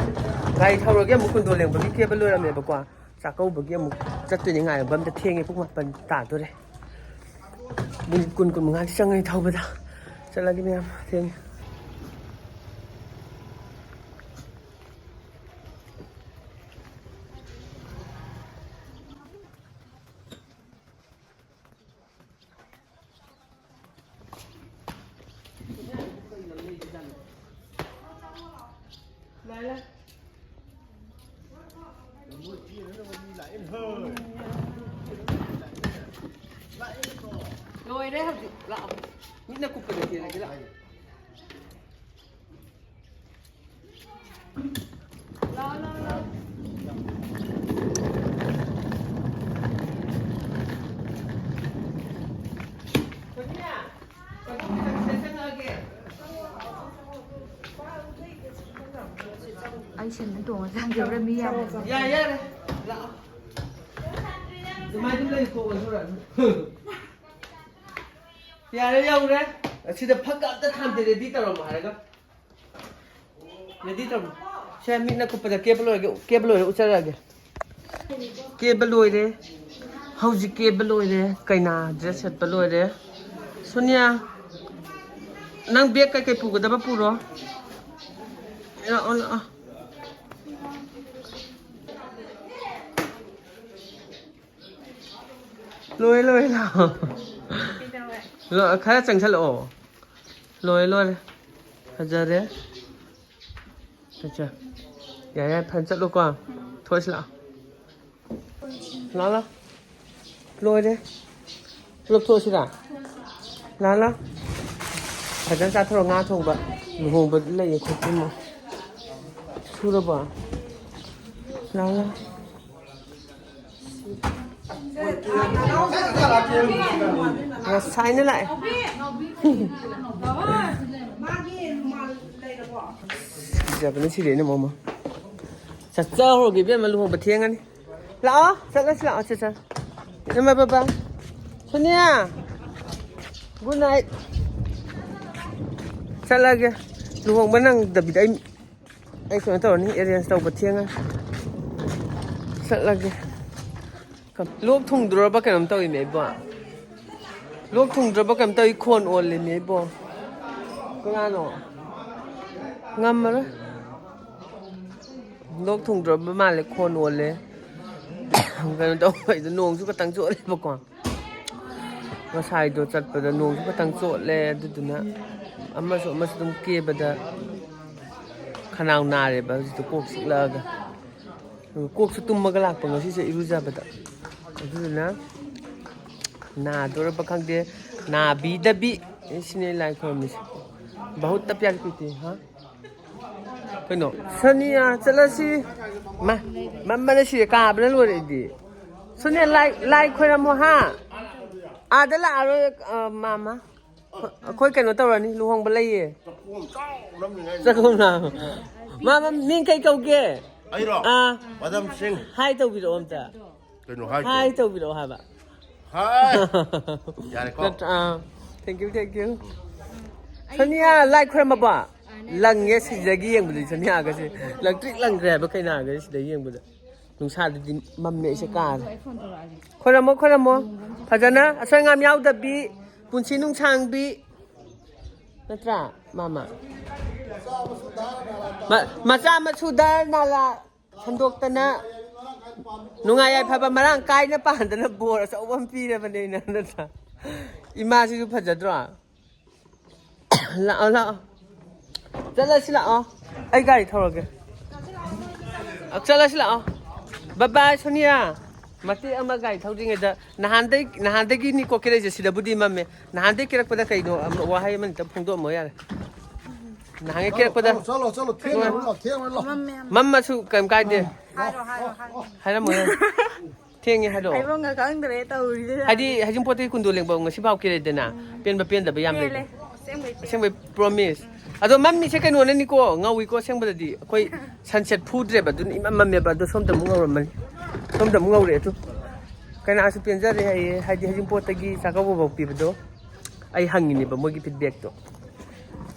ꯒꯥꯔꯤ ꯊꯧꯔꯒꯦ ꯑꯃꯨꯛ ꯀꯨꯟꯗꯣ ꯂꯦꯡꯕꯒꯤ ꯀꯦꯕ ꯂꯣꯏꯔꯝꯃꯦꯕꯀꯣ꯫ ꯆꯥꯛꯀꯧꯕꯒꯤ ꯑꯃꯨꯛ ꯆꯠꯇꯣꯏꯅꯤ꯫ ꯉꯥꯏꯔꯝꯕ ꯑꯝꯇ ꯊꯦꯡꯉꯦ꯫ ꯄꯨꯡ ꯃꯥꯄꯟ ꯇꯥꯗꯣꯔꯦ꯫ ꯃꯤꯅꯤꯠ ꯀꯨꯟ, ꯀꯨꯟ ꯃꯉꯥꯗꯤ ꯆꯪꯉꯅꯤ ꯊꯧꯕꯗ꯫ ꯆꯠꯂꯒꯦ ꯃꯌꯥꯝ, ꯊꯦꯡꯉꯦ꯫ ꯂꯣꯏꯔꯦ ꯍꯧꯖꯤꯛ꯫ ꯂꯥꯛꯑꯣ꯫ ꯃꯤꯠꯅ ꯀꯨꯞꯄꯗ ꯆꯦꯜꯂꯒꯦ꯫ ꯂꯥꯛꯑꯣ꯫ ꯂꯥꯛꯑꯣ, ꯂꯥꯛꯑꯣ, ꯂꯥꯛꯑꯣ꯫ ꯁꯣꯅꯤꯌꯥ, ꯆꯪꯉꯛꯑꯒꯦ꯫ ꯑꯩ ꯁꯦꯟꯗ ꯇꯣꯡꯉ ꯆꯪꯈꯤꯕ꯭ꯔꯥ ꯃꯤ ꯌꯥꯝ ꯌꯥꯔꯦ, ꯌꯥꯔꯦ꯫ ꯂꯥꯛꯑꯣ꯫ ꯑꯗꯨꯃꯥꯏꯅ ꯑꯗꯨꯝ ꯂꯩ, ꯀꯣꯛ ꯑꯣꯟꯊꯣꯔꯛꯑꯅꯨ꯫ ꯌꯥꯔꯦ, ꯌꯧꯔꯦ꯫ ꯑꯁꯤꯗ ꯐꯛꯀ ꯑꯝꯇ ꯊꯥꯟꯗꯦ, ready ꯇꯧꯔꯝꯃꯣ ꯍꯥꯏꯔꯒ꯫ Ready ꯇꯧꯔꯝꯃꯣ꯫ ꯁꯦ, ꯃꯤꯠꯅ ꯀꯨꯞꯄꯗ ꯀꯦꯕ ꯂꯣꯏꯔꯒꯦ, ꯀꯦꯕ ꯂꯣꯏꯔ ꯎꯠꯆꯔꯛꯑꯒꯦ꯫ ꯀꯦꯕ ꯂꯣꯏꯔꯦ꯫ ꯍꯧꯖꯤꯛ ꯀꯦꯕ ꯂꯣꯏꯔꯦ꯫ ꯀꯩꯅꯥ dress ꯁꯦꯠꯄ ꯂꯣꯏꯔꯦ꯫ ꯁꯣꯅꯤꯌꯥ, ꯅꯪ bag ꯀꯩꯀꯩ ꯄꯨꯒꯗꯕ ꯄꯨꯔꯣ꯫ ꯂꯥꯛꯑꯣ, ꯂꯥꯛꯑꯣ꯫ ꯂꯣꯏꯔꯦ, ꯂꯣꯏꯔꯦ, ꯂꯥꯛꯑꯣ꯫ ꯂꯣ-, ꯈꯔ ꯆꯪꯁꯜꯂꯛꯑꯣ꯫ ꯂꯣꯏꯔꯦ, ꯂꯣꯏꯔꯦ꯫ ꯐꯖꯔꯦ꯫ ꯐꯖ-, ꯌꯥꯔꯦ, ꯌꯥꯔꯦ, ꯐꯖꯅ ꯆꯠꯂꯨꯀꯣ꯫ ꯊꯣꯛꯑꯁꯤ ꯂꯥꯛꯑꯣ꯫ ꯂꯥꯛꯑꯣ, ꯂꯥꯛꯑꯣ꯫ ꯂꯣꯏꯔꯦ꯫ ꯄꯨꯂꯞ ꯊꯣꯛꯑꯁꯤꯔꯥ? ꯂꯥꯛꯑꯣ, ꯂꯥꯛꯑꯣ꯫ ꯐꯖꯅ ꯆꯥꯊꯣꯔꯣ, ꯉꯥ ꯊꯣꯡꯕ꯫ ꯂꯨꯍꯣꯡꯕ ꯂꯩꯌꯦ ꯈꯣꯠꯄ ꯑꯃ꯫ ꯁꯨꯔꯕꯣ? ꯂꯥꯛꯑꯣ, ꯂꯥꯛꯑꯣ꯫ ꯉꯁꯥꯏꯅ ꯂꯥꯛꯑꯦ꯫ ꯀꯤꯖꯕꯅ ꯁꯤꯔꯦꯅꯦ, ꯃꯣꯃꯣ꯫ ꯆꯠꯆꯍꯧꯔꯒꯦ, ꯏꯕꯦꯝꯃ, ꯂꯨꯍꯣꯡꯕ ꯊꯦꯡꯉꯅꯤ꯫ ꯂꯥꯛꯑꯣ, ꯆꯠꯂꯁꯤ ꯂꯥꯛꯑꯣ, ꯆꯠ ꯆꯠ ꯏꯃꯥ ꯕꯕꯥ, ꯁꯣꯅꯤꯌꯥ, ꯒꯨꯗ ꯅꯥꯏꯠ꯫ ꯆꯠꯂꯒꯦ꯫ ꯂꯨꯍꯣꯡꯕ ꯅꯪꯗꯕꯤꯗ ꯑꯩ ꯑꯩ ꯀꯩꯅꯣ ꯇꯧꯔꯅꯤ, ꯑꯦꯔꯦꯟꯖ ꯇꯧꯕ ꯊꯦꯡꯉꯅꯤ꯫ ꯆꯠꯂꯒꯦ꯫ ꯂꯣꯛ ꯊꯨꯡꯗ꯭ꯔꯣꯕ ꯀꯩꯅꯣꯝ ꯇꯧꯋꯤꯅꯦ ꯏꯕꯣ꯫ ꯂꯣꯛ ꯊꯨꯡꯗ꯭ꯔꯕ ꯀꯩꯅꯣꯝ ꯇꯧꯋꯤ, ꯈꯣꯟ ꯑꯣꯜꯂꯤꯅꯦ ꯏꯕꯣ꯫ ꯀꯅꯥꯅꯣ? ꯉꯝꯃꯔꯣꯏ꯫ ꯂꯣꯛ ꯊꯨꯡꯗ꯭ꯔꯕ ꯃꯥꯜꯂꯦ, ꯈꯣꯟ ꯑꯣꯜꯂꯦ꯫ ꯀꯩꯅꯣ ꯇꯧꯕꯩꯗ ꯅꯣꯡꯁꯨ ꯈꯇꯪ ꯆꯣꯠꯂꯦꯕꯀꯣ꯫ ꯉꯁꯥꯏꯗꯣ ꯆꯠꯄꯗ ꯅꯣꯡꯁꯨ ꯈꯇꯪ ꯆꯣꯠꯂꯦ, ꯑꯗꯨꯗꯨꯅ ꯑꯃꯁꯨ ꯑꯃꯁꯨ ꯑꯗꯨꯝ ꯀꯦꯕꯗ ꯈꯅꯥꯎ ꯅꯥꯔꯦꯕ ꯍꯧꯖꯤꯛꯇꯣ, ꯀꯣꯛ ꯆꯤꯛꯂꯛꯑꯒ꯫ ꯀꯣꯛꯁꯨ ꯇꯨꯝꯃꯒ ꯂꯥꯛꯄ ꯉꯁꯤꯁꯦ ꯏꯔꯨꯖꯕꯗ꯫ ꯑꯗꯨꯗꯨꯅ ꯅꯥꯗꯣꯔꯕ ꯈꯪꯗꯦ꯫ ꯅꯥꯕꯤꯗꯕꯤ꯫ ꯑꯩ ꯁꯤꯅꯦ ꯂꯥꯏ ꯈꯣꯏꯔꯝꯃꯤꯁꯦ꯫ ꯕꯍꯨꯠ ꯇꯞ ꯄ꯭ꯌꯥꯔ ꯀꯤꯇꯤ ꯍꯥ꯫ ꯀꯩꯅꯣ? ꯁꯣꯅꯤꯌꯥ, ꯆꯠꯂꯁꯤ꯫ ꯃꯥ, ꯃꯝꯕꯅ ꯁꯤꯔꯦ, ꯀꯥꯕꯅ ꯂꯣꯏꯔꯦ ꯑꯩꯗꯤ꯫ ꯁꯣꯅꯤꯌꯥ, ꯂꯥꯏ, ꯂꯥꯏ ꯈꯣꯏꯔꯝꯃꯣ ꯍꯥ꯫ ꯑꯥꯗ ꯂꯥꯛꯑꯔꯣꯏ, ꯑ, ꯃꯥꯃ꯫ ꯑꯩꯈꯣꯏ ꯀꯩꯅꯣ ꯇꯧꯔꯅꯤ, ꯂꯨꯍꯣꯡꯕ ꯂꯩꯌꯦ꯫ ꯆꯥꯛꯈꯨꯝ ꯂꯥꯛꯑꯣ꯫ ꯃꯥ, ꯃꯥ, ꯃꯤꯡ ꯀꯩ ꯀꯧꯒꯦ? ꯑꯩꯔꯣ? ꯑꯥ꯫ ꯃꯗꯝ ꯁꯤꯡ꯫ ꯍꯥꯏ ꯇꯧꯕꯤꯔꯛꯑꯣ ꯑꯝꯇ꯫ ꯀꯩꯅꯣ ꯍꯥꯏ ꯍꯥꯏ ꯇꯧ-, ꯇꯧꯕꯤꯔꯛꯑꯣ ꯍꯥꯏꯕ꯫ ꯍꯥꯏ꯫ ꯌꯥꯔꯦꯀꯣ꯫ ꯅꯠꯇ꯭ꯔꯥ? ꯑꯥ꯫ Thank you, thank you꯫ Sonia, ꯂꯥꯏ ꯈꯣꯏꯔꯝꯃꯕꯣ? ꯂꯪꯉꯦ ꯁꯤꯗꯒꯤ ꯌꯦꯡꯕꯗꯗꯤ ꯁꯣꯅꯤꯌꯥꯒꯁꯦ꯫ ꯂꯪꯇ꯭ꯔꯤꯛ ꯂꯪꯈ꯭ꯔꯦ ꯍꯥꯏꯕ ꯀꯩꯅꯥꯒꯁꯦ ꯁꯤꯗꯒꯤ ꯌꯦꯡꯕꯗ꯫ ꯅꯨꯡꯁꯥꯗꯨꯗꯤ ꯃꯝꯃꯦ, ꯑꯩꯁꯦ ꯀꯥꯔꯦ꯫ ꯈꯣꯏꯔꯝꯃꯣ, ꯈꯣꯏꯔꯝꯃꯣ꯫ ꯐꯖꯅ ꯑꯁꯣꯏ ꯑꯉꯥꯝ ꯌꯥꯎꯗꯕꯤ, ꯄꯨꯟꯁꯤ ꯅꯨꯡꯁꯥꯡꯕꯤ꯫ ꯅꯠꯇ꯭ꯔꯥ, ꯃꯥꯃ? ꯃ-, ꯃꯆꯥ ꯃꯁꯨꯗ ꯅꯥꯂꯥ ꯁꯟꯗꯣꯛꯇꯅ, ꯅꯨꯡꯉꯥꯏ ꯌꯥꯏꯐꯕ ꯃꯔꯥꯡ ꯀꯥꯏꯅ ꯄꯥꯟꯗꯅ ꯕꯣꯔ ꯑꯆꯧꯕ ꯑꯃ ꯄꯤꯔꯕꯅꯦ ꯑꯩꯅ, ꯅꯠꯇ꯭ꯔꯥ? ꯏꯃꯥꯁꯤꯁꯨ ꯐꯖꯗ꯭ꯔꯣ? ꯂꯥꯛꯑꯣ, ꯂꯥꯛꯑꯣ꯫ ꯆꯠꯂꯁꯤ ꯂꯥꯛꯑꯣ꯫ ꯑꯩ ꯒꯥꯔꯤ ꯊꯧꯔꯒꯦ꯫ ꯑ, ꯆꯠꯂꯁꯤ ꯂꯥꯛꯑꯣ꯫ ꯕꯥꯏ ꯕꯥꯏ, ꯁꯣꯅꯤꯌꯥ꯫ ꯃꯇꯦꯛ ꯑꯃ ꯒꯥꯔꯤ ꯊꯧꯗ꯭ꯔꯤꯉꯩꯗ, ꯅꯍꯥꯟꯗꯩ, ꯅꯍꯥꯟꯗꯒꯤꯅꯤꯀꯣ ꯀꯦꯔꯛꯏꯁꯦ, ꯁꯤꯗꯕꯨꯗꯤ ꯃꯝꯃꯦ꯫ ꯅꯍꯥꯟꯗꯩ ꯀꯦꯔꯛꯄꯗ ꯀꯩꯅꯣ, ꯑꯃ, ꯋꯥꯍꯩ ꯑꯃꯅꯤꯇ ꯐꯣꯡꯗꯣꯛꯑꯝꯃꯣ ꯌꯥꯔꯦ꯫ ꯅꯍꯥꯟꯒꯩ ꯀꯦꯔꯛꯄꯗ꯫ ꯆꯠꯂꯣ, ꯆꯠꯂꯣ, ꯆꯠꯂꯣ, ꯊꯦꯡꯉꯦ, ꯆꯠꯂꯣ, ꯊꯦꯡꯉꯦ, ꯆꯠꯂꯣ꯫ ꯃꯝꯃꯦ ꯌꯥꯝ꯫ ꯃꯝꯃꯁꯨ ꯀꯩꯝ ꯀꯥꯏꯗꯦ꯫ ꯍꯥꯏꯔꯣ, ꯍꯥꯏꯔꯣ, ꯍꯥꯏꯔꯣ꯫ ꯍꯥꯏꯔꯝꯃꯣ, ꯍꯥꯏꯔꯝꯃꯣ꯫ ꯊꯦꯡꯉꯦ ꯍꯥꯏꯗꯣ꯫ ꯍꯥꯏꯐꯝꯒ ꯈꯪꯗ꯭ꯔꯦ ꯇꯧꯔꯤꯁꯦ꯫ ꯍꯥꯏꯗꯤ ꯍꯩꯖꯤꯡꯄꯣꯠꯇꯒꯤ ꯀꯨꯟꯗꯣ ꯂꯦꯡꯕꯧ ꯉꯁꯤꯐꯥꯎ ꯀꯦꯔꯦꯗꯅ꯫ ꯎꯝ꯫ ꯄꯦꯟꯕ ꯄꯦꯟꯗꯕ ꯌꯥꯝ ꯄꯦꯜꯂꯦ꯫ ꯂꯩꯕ꯫ ꯑꯁꯦꯡꯕꯩ ꯄꯦꯜꯂꯦ꯫ ꯑꯁꯦꯡꯕꯩ promise꯫ ꯎꯝ꯫ ꯑꯗꯣ ꯃꯝꯃꯤꯁꯦ ꯀꯩꯅꯣꯅꯅꯤꯀꯣ, ꯉꯧꯏꯀꯣ ꯑꯁꯦꯡꯕꯗꯗꯤ꯫ ꯑꯩꯈꯣꯏ sunset ꯐꯨꯗ꯭ꯔꯦꯕ, ꯑꯗꯨꯅ ꯏꯃꯝ ꯃꯝꯃꯦꯕ꯫ ꯑꯗꯣ ꯁꯣꯝꯗ ꯑꯃꯨꯛ ꯉꯧꯔꯝꯃꯅꯤ꯫ ꯁꯣꯝꯗ ꯑꯃꯨꯛ ꯉꯧꯔꯛꯑꯦ ꯇꯨ꯫ ꯀꯅꯥꯁꯨ ꯄꯦꯟꯖꯔꯦ ꯍꯥꯏꯌꯦ, ꯍꯥꯏꯗꯤ ꯍꯩꯖꯤꯡꯄꯣꯠꯇꯒꯤ ꯆꯥꯛꯀꯧꯕꯐꯥꯎ ꯄꯤꯕꯗꯣ꯫ ꯑꯩ ꯍꯪꯉꯤꯅꯦꯕ ꯃꯣꯏꯒꯤ ꯐꯤꯗꯕꯦꯛꯇꯣ꯫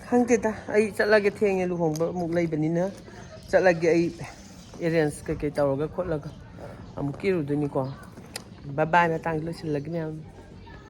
ꯈꯪꯗꯦꯗ, ꯑꯩ ꯆꯠꯂꯒꯦ, ꯊꯦꯡꯉꯦ, ꯂꯨꯍꯣꯡꯕ ꯑꯃꯨꯛ ꯂꯩꯕꯅꯤꯅ꯫ ꯆꯠꯂꯒꯦ ꯑꯩ, ꯑꯦꯔꯦꯟꯖ ꯀꯩꯀꯩ ꯇꯧꯔꯒ ꯈꯣꯠꯂꯒ ꯑꯃꯨꯛ ꯀꯦꯔꯨꯗꯣꯏꯅꯤꯀꯣ꯫ ꯕꯥꯏ ꯕꯥꯏ, ꯃꯇꯥꯡꯁꯤ ꯂꯣꯏꯁꯤꯜꯂꯒꯦ ꯃꯌꯥꯝ꯫